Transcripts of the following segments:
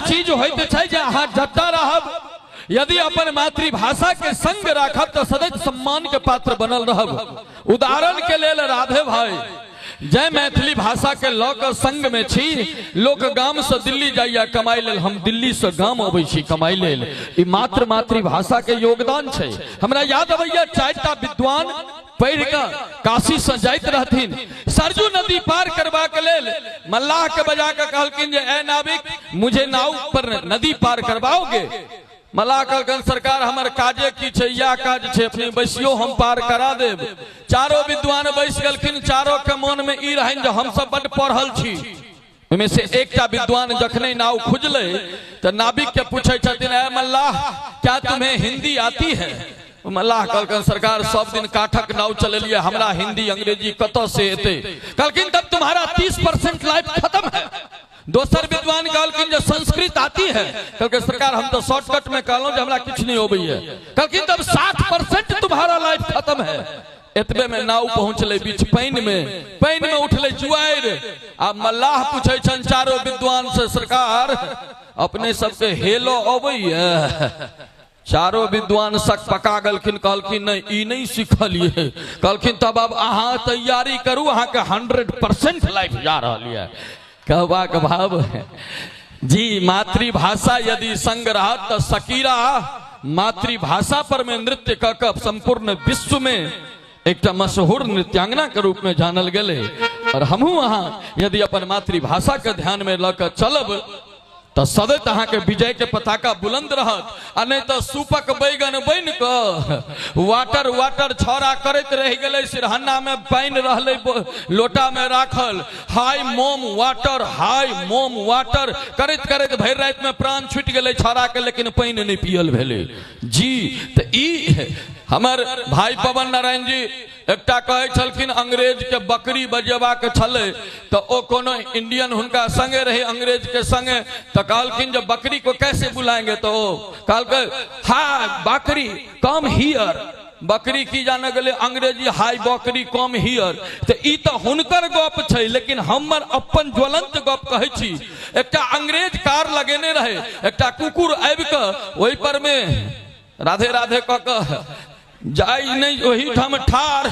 चीज होइत छै जे अहाँ जतऽ रहब, यदि अपन मातृभाषा के संग राखब तऽ सदैव सम्मान के पात्र बनल रहब। उदाहरण के लेल राधे भाई, जय मैथिली भाषा के लऽ कऽ संग में छी। लोक गाम से दिल्ली जाइया कमाई लेल, हम दिल्ली से गाम अबै छी कमाई लेल। ई मात्र मातृभाषा के योगदान छै। हमरा याद अबैया 4टा विद्वान पढ़ि कऽ काशी से जाइत रहथिन। सरजू नदी पार करबाक लेल मल्लाह के बजा कऽ कहलखिन जे ए नाविक, मुझे नाव पर नदी पार करवाओगे? मल्लाह कहलखिन सरकार हमर काजे की छै, इएह काज छै, अपने बैसियो हम पार करा देब। चारो विद्वान बैस गेलखिन। चारो के मन में ई रहनि जे हमसब बड्ड पढ़ल छी। ओहिमे से एकटा विद्वान जखने नाव खुजलै तऽ नाविक के पूछै छथिन, ए मल्लाह, क्या तुम्हें हिंदी आती है? मल्लाह कहलखिन सरकार सब दिन काठक नाव चलेलियै, हमरा हिंदी अंग्रेजी कतऽ से एतै? कहलखिन तब तुम्हारा 30% लाइफ खत्म है। दोसर विद्वान कहलखिन जे संस्कृत आती है? कहलकै सरकार हम तऽ शॉर्टकट में कहलहुँ जे हमरा किछु नहि अबैया। कहलखिन तब 60% तुम्हारा लाइफ खत्म है। एतबे में नाव पहुंचले बीच पानि में, पानि में उठले जुआरि। आ मल्लाह पूछै छन चारो विद्वान से, सरकार अपने सबके हेलो अबैया? चारो विद्वान सक पका गेलखिन, कहलखिन नहीं ई नहीं सिखलिए। कहलखिन तब अब अहाँ तैयारी करू, अहाँके 100% लाइफ जा रहल यऽ। कहबाक भाव जी, मातृभाषा यदि संग रहत तऽ शकीरा मातृभाषा पर में नृत्य कऽ कऽ संपूर्ण विश्व में एकटा मशहूर नृत्यांगना के रूप में जानल गेलै। और हमहूँ अहाँ यदि अपन मातृभाषा के ध्यान में लऽ कऽ चलब तऽ सदैत अहाँके विजय के पताका बुलंद रहत, आ नहीं तऽ सूपक बैगन बनि कऽ वाटर वाटर छौड़ा करैत रहि गेलै। सिरहन्ना में पानि रहलै लोटा में राखल, hi mom water, hi mom water करैत करैत भरि राति में प्राण छूटि गेलै छौड़ा के, लेकिन पानि नहि पियल भेलै जी। तऽ ई हमर भाई पवन नारायण जी एकटा कहै छलखिन, अंग्रेज के बकरी बजेबाक छलै तऽ ओ कोनो इंडियन हुनका संगे रहे अंग्रेज के संगे, तऽ कहलखिन जे बकरी को कैसे बुलाएंगे? तऽ ओ कहलकै हाय बकरी कम here. बकरी की जाने गेलै अंग्रेजी, हाय बकरी कम here. तऽ ई तऽ हुनकर गप छै, लेकिन हमर अपन ज्वलंत गप कहै छी। एकटा अंग्रेज कार लगेने रहे, एकटा कुकुर आबि कऽ ओहि पर में राधे राधे कऽ कऽ जाई नहीं, ओही ठाम ठार।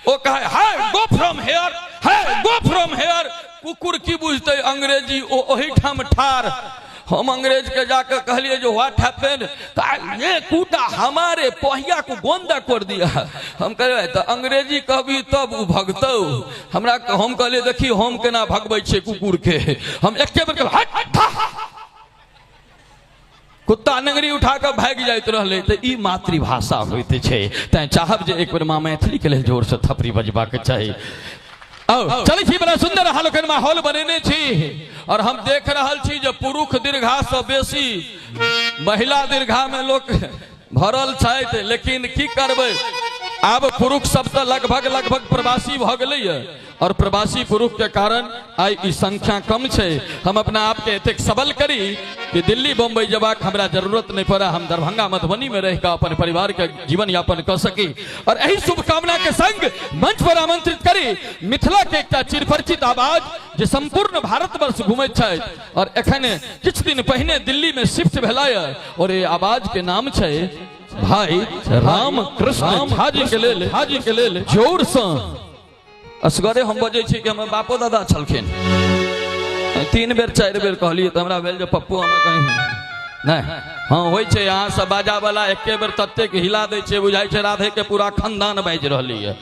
ओ कहे hi go from here, hi go from here. कुकुर की बुझते अंग्रेजी, ओ ओही ठाम ठार। हम अंग्रेज के जाकर कहलिए जो what happened, ये कूटा हमारे पहिया को गोंदा कर दिया। हम कहलिए तो अंग्रेजी कहबी तब उ भगतौ। हमरा हम कहलिए देखी हम केना भगबै छियै कुकुर के। हम एके बेर कहलिए, हट, कुत्ता नंगरी उठा कऽ भागि जाइत रहलै। तऽ ई मातृभाषा होइत छै। तैं चाहब जे एक बेर माँ मैथिली के लेल जोर से थपड़ी बजबाक चाही। आओ चलै छी, बड़ा सुंदर अहाँ लोकनि माहौल बनेने छी और हम देख रहल छी जे पुरुष दीर्घा से बेसी महिला दीर्घा में लोक भरल छथि। लेकिन की करबै, आब पुरुष सब तऽ लगभग लगभग प्रवासी भऽ गेलैया और प्रवासी पुरुष के कारण आइ ई संख्या कम छै। हम अपना आप के एतेक सबल करी कि दिल्ली बम्बई जबाक हमरा जरूरत नहीं पड़े, हम दरभंगा मधुबनी में रह कऽ अपन परिवार के जीवन यापन कऽ सकी। और एही शुभकामना के संग मंच पर आमंत्रित करी मिथिला के एकटा चिरपरिचित आवाज जे संपूर्ण भारतवर्ष घुमैत छथि और एखन किछु दिन पहिने दिल्ली में शिफ्ट भेला यऽ, और ये आवाज के नाम छै भाई राम कृष्ण झा जी के लेल, झा जी के लेल जोर से। असगरे हम बजै छी कि हमर बापो दादा छलखिन। 3 बेर 4 बेर कहलियै तऽ हमरा भेल जे पप्पू हमें कहीं नहि। हाँ होइ छै, अहाँ सब बाजा वाला एके बेर ततेक हिला दै छै, बुझाइ छै राधे के पूरा खानदान बाजि रहली है।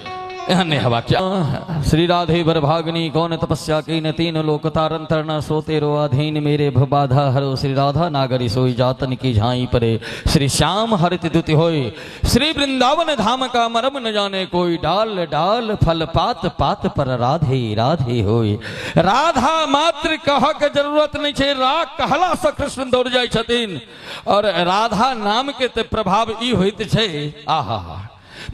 एहन नहि हेबाक चाही। श्री राधे बरभाग्नि कौन तपस्या की न तीन लोक तारन तरना सो तेरो अधीन मेरे भव बाधा हरो। श्री राधा नागरी सोई जातन की झाई परे श्री श्याम हरित दुति होय। श्री वृंदावन धाम का मरम न जाने कोई, डाल डाल फल पात पात पर राधे राधे होय। राधा मात्र कह के जरूरत नहीं छै, रा कहला से कृष्ण दौड़ जाय छथिन। और राधा नाम के ते प्रभाव ई होइत छै, आहा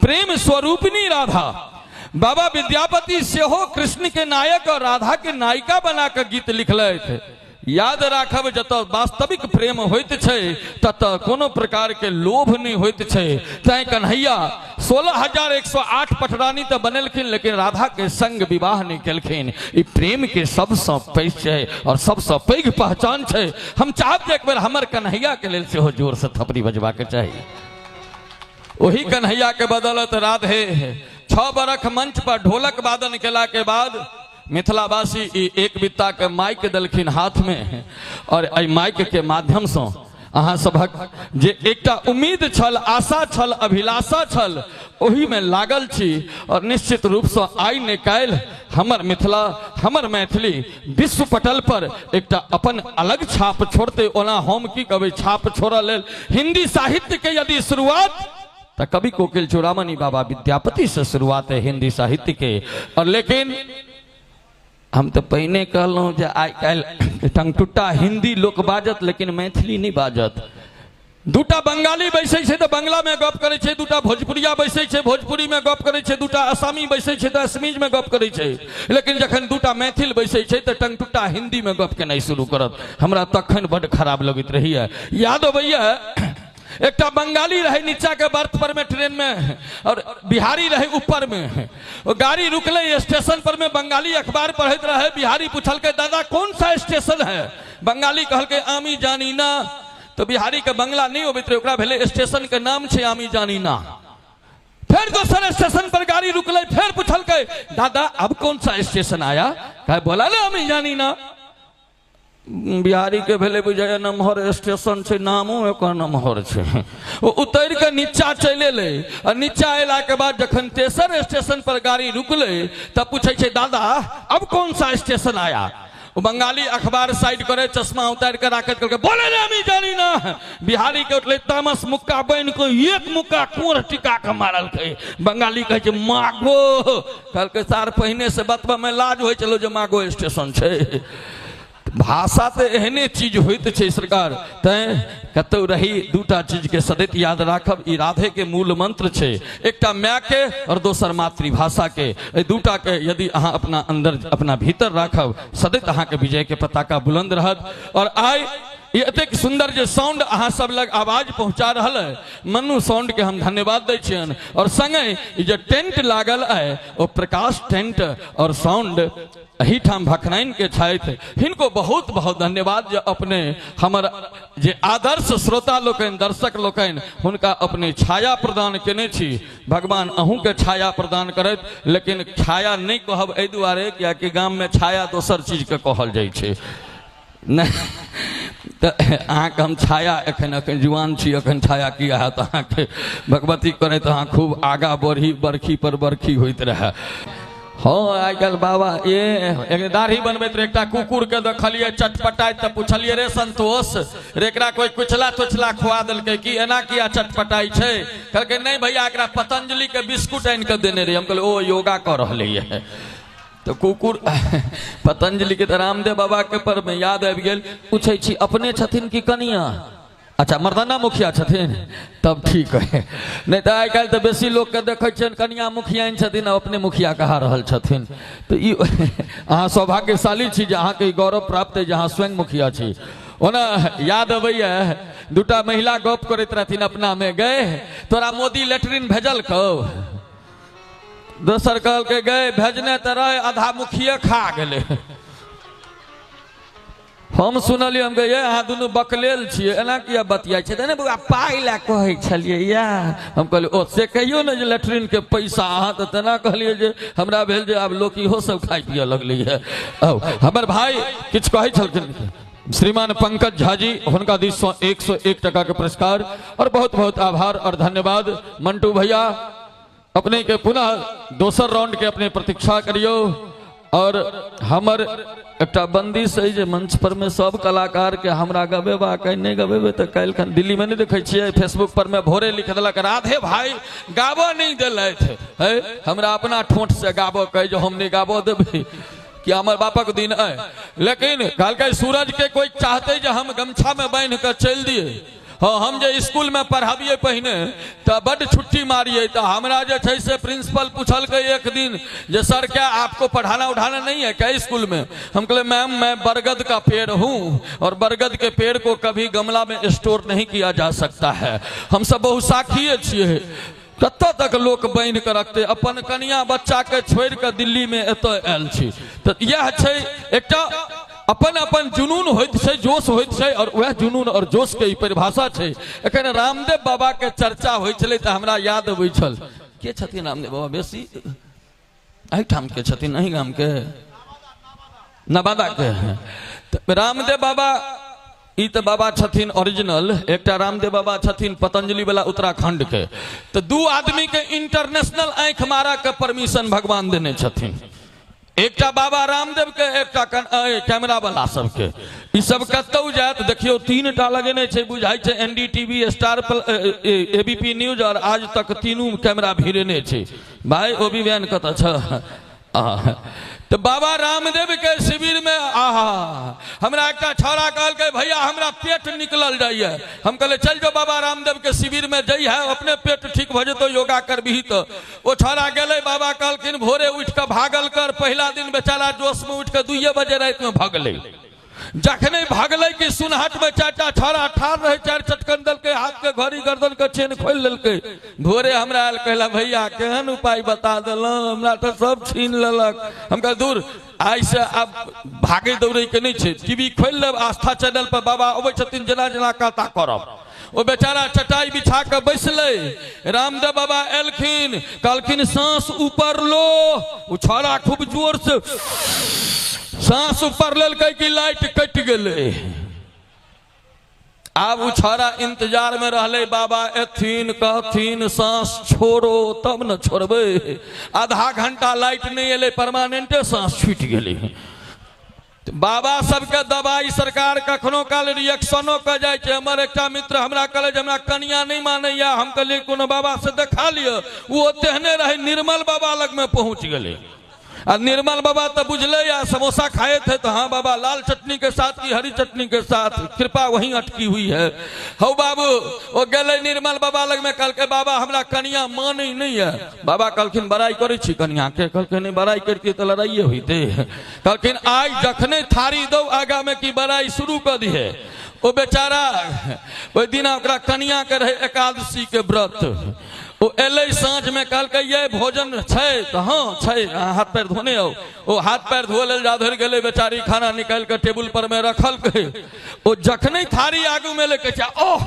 प्रेम स्वरूपिणी राधा। बाबा विद्यापति सेहो कृष्ण के नायक और राधा के नायिका बना के गीत लिखलथि। याद राखब जतऽ वास्तविक प्रेम होइत छै ततऽ कोनो प्रकार के लोभ नहि होइत छै। तैं कन्हैया 16,108 पटरानी तऽ बनेलखिन, लेकिन राधा के संग विवाह नहि केलखिन। ई प्रेम के सबसँ पैघ छै और सबसँ पैघ पहचान छै। हम चाहब जे एक बेर हमर कन्हैया के लेल सेहो जोर से थपड़ी बजबा के चाही। ओही कन्हैया के बदौलत राधे 6 बरख मंच पर ढोलक वादन केला के बाद मिथिलावासी ई एक बित्ता के माइक देलखिन हाथ में, और एहि माइक के माध्यम से अहाँ सभक जे एकटा उम्मीद छल, आशा छल, अभिलाषा छल, ओही में लागल छी। और निश्चित रूप से आइ ने काल्हि हमर मिथिला, हमर मैथिली विश्व पटल पर एकटा अपन अलग छाप छोड़ते। ओना हम की कहबै, छाप छोड़ऽ लेल हिंदी साहित्य के यदि शुरुआत तऽ कवि कोकिल चूड़ामणि बाबा विद्यापति से शुरुआत है हिंदी साहित्य के। और लेकिन हम तऽ पहिने कहलहुँ जे आइ काल्हि टंगटुट्टा हिंदी लोक बाजत लेकिन मैथिली नहि बाजत। दूटा बंगाली बैसै छै तऽ बंगला में गप करै छै, दूटा भोजपुरिया बैसै छै भोजपुरी में गप करै छै, दूटा आसामी बैसै छै तऽ असमीज में गप करै छै, लेकिन जखन दूटा मैथिल बैसै छै तऽ टंगटुट्टा हिंदी में गप केनाइ शुरू करत। हमरा तखन बड्ड खराब लगैत रहैए। याद अबैए एकटा बंगाली रहे नीचा के बर्थ पर में ट्रेन में और बिहारी रहे ऊपर में। वो गाड़ी रुकले स्टेशन पर में, बंगाली अखबार पढ़ैत रहे। बिहारी पूछलकै दादा कौन सा स्टेशन है? बंगाली कहलकै आमी जानी ना। तो बिहारी के बंगला नहीं अबैत रहे, ओकरा भेलै स्टेशन के नाम छै आमी जानी ना। फिर दोसर स्टेशन पर गाड़ी रुकले, फिर पूछलकै दादा अब कौन सा स्टेशन आया? कहे बोला ना आमी जानी ना। बिहारी के भेलै बुझाइए नमहर स्टेशन छै, नामो एकर नमहर छै। ओ उतरि कऽ नीचा चलि एलै आ नीचा अयलाके बाद जखन तेसर स्टेशन पर गाड़ी रुकलै तऽ पूछै छै दादा अब कौन सा स्टेशन आया? ओ बंगाली अखबार साइड करे, चश्मा उतारि कऽ राखैत कहलकै बोले रे हमी जानी ना। बिहारी के उठलै तामस, मुक्का बान्हि कऽ एक मुक्का कोढ़ टिका कऽ मारलकै। बंगाली कहै छै मागो। कहलकै सार पहिने से बतबऽ मे लाज होइ छलौ जे मागो स्टेशन छै। भाषा तऽ एहने चीज होइत छै सरकार। तैं कतौ रही दूटा चीज के सदैत याद राखब, ई राधे के मूल मंत्र छै, एकटा माय के और दोसर मातृभाषा के। एहि दूटा के यदि अहाँ अपना अंदर अपना भीतर राखब सदैत अहाँ के विजय के पताका बुलंद रहत। और आइ ई एतेक सुंदर जे साउंड अहाँ सब लग आवाज पहुंचा रहल है, मन्नू साउंड के हम धन्यवाद दै छियनि। और संगे ई जे टेंट लागल है ओ प्रकाश टेंट और साउंड एहिठाम भखनाइन के छथि, हिनको बहुत बहुत धन्यवाद जे अपने हमर जे आदर्श श्रोता लोकनि, दर्शक लोकनि, हुनका अपने छाया प्रदान केने छी। भगवान अहूँके छाया प्रदान करैत, लेकिन छाया नहि कहब एहि दुआरे कियाकि गाममे छाया दोसर चीजके कहल जाइ छै। नहि तऽ अहाँके हम छाया एखन एखन जुआन छी, एखन छाया किया हैत अहाँके? भगवती करैत अहाँ खूब आगाँ बढ़ी, बरखी पर बरखी होइत रहए। हँ आइ काल्हि बाबा ए एक दाढ़ी बनबैत रहे, एकटा कुकुर के देखलियै चटपटाइत तऽ पुछलियै रे संतोष रे एकरा कोई कुचला तुचला खुआ देलकै कि एना किया चटपटाइ छै? कहलकै नहि भैया एकरा पतंजलि के बिस्कुट आनि कऽ देने रही। हम कहलियै ओ योगा कऽ रहलै है। तऽ कुकुर पतंजलि के तऽ रामदेव बाबा के पर में याद आबि गेल। पूछै छी अपने छथिन कि कनिया? अच्छा मर्दाना मुखिया छथिन तब ठीक है, नहीं तऽ आइ काल्हि तऽ बेसी लोकके देखै छियनि कनिया मुखियाइन छथिन आ अपने मुखिया कहा रहल छथिन। तऽ ई अहाँ सौभाग्यशाली छी जे अहाँके ई गौरव प्राप्त अइ जे अहाँ स्वयं मुखिया छी। ओना याद अबैए दूटा महिला गप करैत रहथिन अपनामे, गए तोरा मोदी लेटरिन भेजलकौ? दोसर कहलकै गए भेजने तऽ रहे आधा मुखिये खा गेलै। हम सुनलियै, हम कहियै अहाँ दुनू बकलेल छियै, एना किया बतियाइ छियै? तऽ नहि बौआ पाइ लए कहै छलियै या। हम कहलियै ओ से कहियौ ने जे लेटरिनके पैसा, अहाँ तऽ तेना कहलियै जे हमरा भेल जे आब लोक इहो सब खाइ पियऽ लगलै है। औ हमर भाई किछु कहै छलखिन श्रीमान पंकज झा जी, हुनका दिससँ 101 टका के पुरस्कार और बहुत बहुत आभार और धन्यवाद। मंटू भैया अपने के पुनः दोसर राउंड के अपने प्रतीक्षा करियौ। और हमर एकटा बंदी से जे मंच पर में सब कलाकार के हमरा गबेबाक अइ, नहि गबेबै तऽ काल्हि खन दिल्ली में नहि देखै छियै फेसबुक पर में भोरे लिख देलक राधे भाई गाबऽ नहि देलथि है, हमरा अपना ठोंठ से गाबऽ कहै जे हम नहि गाबऽ देबै कि हमर बापक दिन अइ। लेकिन कहलकै सूरज के कोई चाहते जे हम गमछा में बान्हि कऽ चलि दियै हँ, हम जे स्कूलमे पढ़ाबियै पहिने तऽ बड्ड छुट्टी मारियै, तऽ हमरा जे छै से प्रिंसिपल पूछलकै एक दिन जे सर क्या आपको पढ़ाना उढ़ाना नहीं है क्या स्कूल में? हम कहले मैम मैं बरगद का पेड़ हूँ और बरगद के पेड़ को कभी गमला में स्टोर नहीं किया जा सकता है। हम सब बहुशाखीय छियै, कतऽ तक लोक बान्हि कऽ रखतै? अपन कनिया बच्चा के छोड़ि कऽ दिल्ली में एतऽ आयल छी। तऽ इएह छै, एकटा अपन अपन जुनून होइत छै, जोश होइत छै, और वएह जुनून और जोश के ई परिभाषा छै। एखन रामदेव बाबा के चर्चा होइ छलै तऽ हमरा याद अबै छल, के छथिन रामदेव बाबा? बेसी एहिठाम के छथिन, एहि गाम के, नवादा के। तऽ रामदेव बाबा ई तऽ बाबा छथिन ओरिजिनल। एकटा रामदेव बाबा छथिन पतंजलि वाला उत्तराखंड के। तऽ दू आदमी के इंटरनेशनल आँखि मारऽ के परमिशन भगवान देने छथिन, एकटा बाबा रामदेव के, एकटा कैमरा वाला सबके। ई सब कतौ जायत, देखियौ 3 टा लगेने छै, बुझाइ छै एनडीटीवी, स्टार, एबीपी न्यूज और आज तक, तीनू कैमरा भिड़ेने छै। भाई, ओबी वैन कतऽ छ? तऽ बाबा रामदेव के शिविर में आहा, हमरा एकटा छौड़ा कहलकै, भैया हमरा पेट निकलल जाइए। हम कहले चल जो, बाबा रामदेव के शिविर में जइहे, अपने पेट ठीक भऽ जेतौ, योगा करबिही। तऽ ओ छौड़ा गेलै। बाबा कहलखिन भोरे उठि कऽ भागल कर। पहिला दिन बेचारा जोश में उठि कऽ 2 बजे राति में भगलै। जखने भागलै कि सुनहट में चारिटा छौड़ा ठाढ़ रहे, चारि चटकन देलकै, हाथ के घड़ी, गर्दन के चेन खोलि लेलकै। भोरे हमरा आयल, कहला भैया केहन उपाय बता देलहुँ, हमरा तऽ सब छीन लेलक। हम कहल दूर, आइ से आब भागै दौड़ै के नहि छै, टीवी खोलि लेब, आस्था चैनल पर बाबा अबै छथिन, जेना जेना कहता करब। ओ बेचारा चटाई बिछा कऽ बैसलै। रामदेव बाबा एलखिन, कहलखिन सांस ऊपर लो। ओ छौड़ा खूब जोर से सांस ऊपर लेलकै कि लाइट कटि गेलै। आब ओ छौड़ा इंतजार में रहलै, बाबा एथिन, कहथिन सांस छोड़ो, तब न छोड़बै। आधा घंटा लाइट नहि एलै, परमानेंटे सांस छूटि गेलै। बाबा सबके दवाई सरकार कखनो काल रिएक्शनो कऽ जाइ छै। हमर एकटा मित्र हमरा कहले जे हमरा कनिया नहि मानैया। हम कहलियै कोनो बाबा से देखा लिअ। ओ तेहने रहै, निर्मल बाबा लगमे पहुँच गेलै। आ निर्मल बाबा तऽ बुझले या, समोसा खाए थे? तो हाँ बाबा। लाल चटनी के साथ की हरी चटनी के साथ? कृपा वहीं अटकी हुई है। हौ बाबू, ओ गेलै निर्मल बाबा लग में, कहलकै बाबा हमरा कनिया मानै नहीं है। बाबा कहलखिन बड़ाई करै छी कनिया के? कहलकै नहीं, बड़ाई करतियै तऽ लड़ाइए होइते। कहलखिन आइ जखने थारी दौ आगा में कि बड़ाई शुरू कऽ दिहे। ओ बेचारा ओहि दिना ओकरा कनिया के रहे एकादशी के व्रत। ओ एलै साँझ में, कहलकै ये भोजन छै? तऽ हाँ छै। अहाँ हाथ पैर धोने आउ। ओ हाथ पैर धोए लेल जा धरि गेलै, बेचारी खाना निकालि कऽ टेबुल पर में रखलकै। ओ जखने थारी आगू में एलै, कहै छै ओह,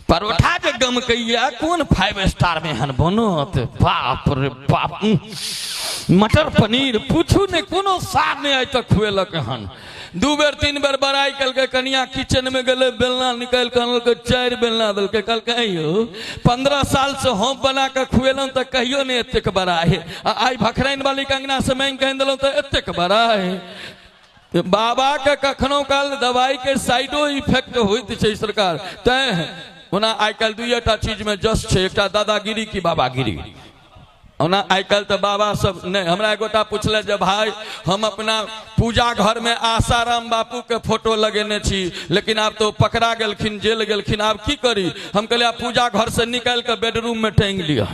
परोठा जे गमकैया, कोन फाइव स्टार में एहन बनत? बाप रे बाप, मटर पनीर पूछू ने, कोनो सार नहि आइ तक खुएलक हन। दू बेर तीन बेर बड़ाई केलकै। कनिया किचन में गेलै, बेलना निकालि कऽ अनलकै, चारि बेलना देलकै। कहलकै अइयो 15 साल से हम बना कऽ खुएलहुँ तऽ कहियो नहि एतेक बड़ाई, आ आइ भखराइन वाली के अंगना से मांगि कऽ आनि देलहुँ तऽ एतेक बड़ाई। बाबा के कखनो काल दवाई के साइडो इफेक्ट होइत छै सरकार। तैं ओना आइ काल्हि दुइएटा चीज में जस छै, एकटा दादागिरी की बाबागिरी। ओना आइ काल्हि तऽ बाबा सब नहि। हमरा एगोटा पुछले जे भाई, हम अपना पूजा घर में आसाराम बापू के फोटो लगेने छी, लेकिन आब तो पकड़ा गेलखिन, जेल गेलखिन, आब की करी? हम कहलियै आब पूजा घर से निकालि कऽ बेडरूम में टांगि लिअ।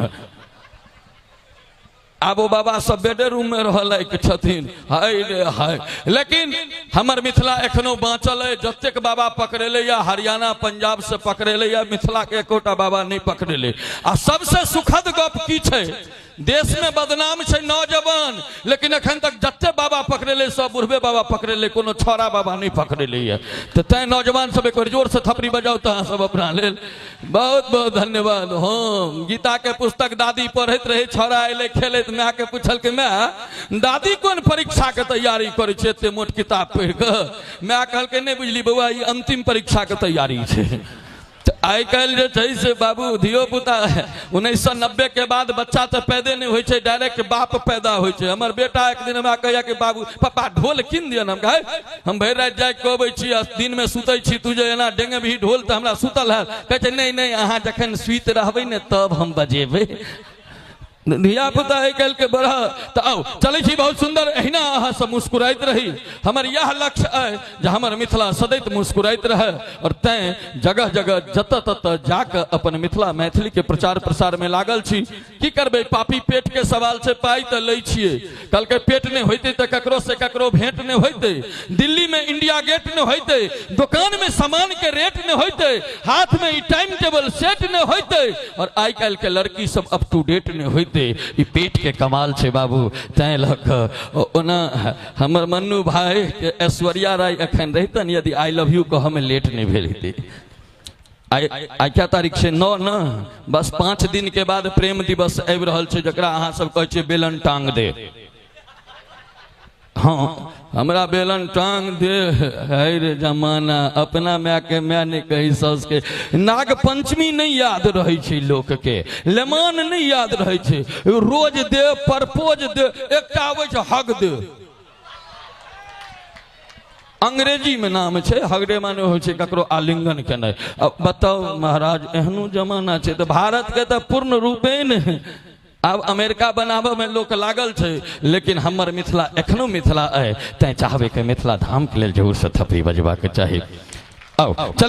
आब ओ बाबा सब बेडे रूम में रहऽ लायक छथिन। हाय रे हाय। लेकिन हमर मिथिला एखनो बाँचल अइ। जतेक बाबा पकड़ेलै या हरियाणा पंजाब से पकड़ेलै या मिथिला के एकोटा बाबा नहि पकड़ेलै। आ सबसे सुखद गप की छै? देश में बदनाम छै नौजवान, लेकिन एखन तक जते बाबा पकड़ेलै सब बुढ़बे बाबा पकड़ेलै, कोनो छौड़ा बाबा नहि पकड़ेलै। यऽ तऽ तैं नौजवान सब एक बेर जोर से थपड़ी बजाउ तऽ अहाँ सब अपना लेल। बहुत बहुत धन्यवाद। हँ, गीता के पुस्तक दादी पढ़ैत रहे, छौड़ा एलै खेलैत, माय के पूछलकै माय, दादी कोन परीक्षा के तैयारी करै छै एते मोट किताब पढ़ि कऽ? माय कहलकै नहि बुझली बौआ, ई अंतिम परीक्षा के तैयारी छै। तऽ आइ काल्हि जे छै से बाबू धियो पुता 1990 के बाद बच्चा तऽ पैदे नहि होइ छै, डायरेक्ट बाप पैदा होइ छै। हमर बेटा एक दिन हमरा कहैया कि बाबू पापा ढोल कीन दिअ ने। हम कहै हम भरि राति जागि कऽ अबै छी आ दिनमे सुतै छी, तू जे एना डेंगेबही ढोल तऽ हमरा सुतल हैत? कहै छै नहि नहि, अहाँ जखन सुति रहबै ने तब हम बजेबै। धिया पुता आइ काल्हि के बड़ा। तऽ आउ चलै छी। बहुत सुंदर, एहिना अहाँ सब मुस्कुराइत रही। हमर इएह लक्ष्य अइ जे हमर मिथिला सदैत मुस्कुराइत रहै, और तैं जगह जगह जतऽ ततऽ जाकऽ अपन मिथिला मैथिली के प्रचार प्रसार में लागल छी। की करबै, पापी पेट के सवाल छै, पाइ तऽ लै छियै। कहलकै पेट नहि होइतै तऽ ककरो से ककरो भेंट नहि होइतै, दिल्ली में इंडिया गेट नहि होइतै, दुकान में सामान के रेट नहि होइतै, हाथ में ई टाइम टेबल सेट नहि होइतै, और आइ काल्हि के लड़की सब अप टू डेट नहि होइतै। ई पेट के कमाल छै बाबू। तैं लऽ कऽ ओना हमर मन्नू भाई के ऐश्वर्या राय एखन रहितन यदि I love you कहऽ में लेट नहि भेल हेतै। आइ आइ क्या तारीख छै? 9 न। बस 5 दिन के बाद प्रेम दिवस आबि रहल छै, जकरा अहाँ सब कहै छियै बेलन टांग दे। हाँ, हमरा बेलन टांग दे है रे जमाना। अपना माय के माय नहि कही साउस के। नाग पंचमी नहीं याद रहै छै लोक के, लेमान नहीं याद रहै छै, रोज दे परपोज दे, एकटा आबै छै हग दे, अंग्रेजी में नाम छै हगडे, माने होइ छै ककरो आलिंगन केनाइ। अब बताउ महाराज, एहनो जमाना छै तऽ भारत के तऽ पूर्ण रूपेण आब अमेरिका बनाबऽ में लोक लागल छै, लेकिन हमर मिथिला एखनो मिथिला अइ। तैं चाहबै के मिथिला धाम के लेल जरूर से थपड़ी बजबाक चाही। आउ चल।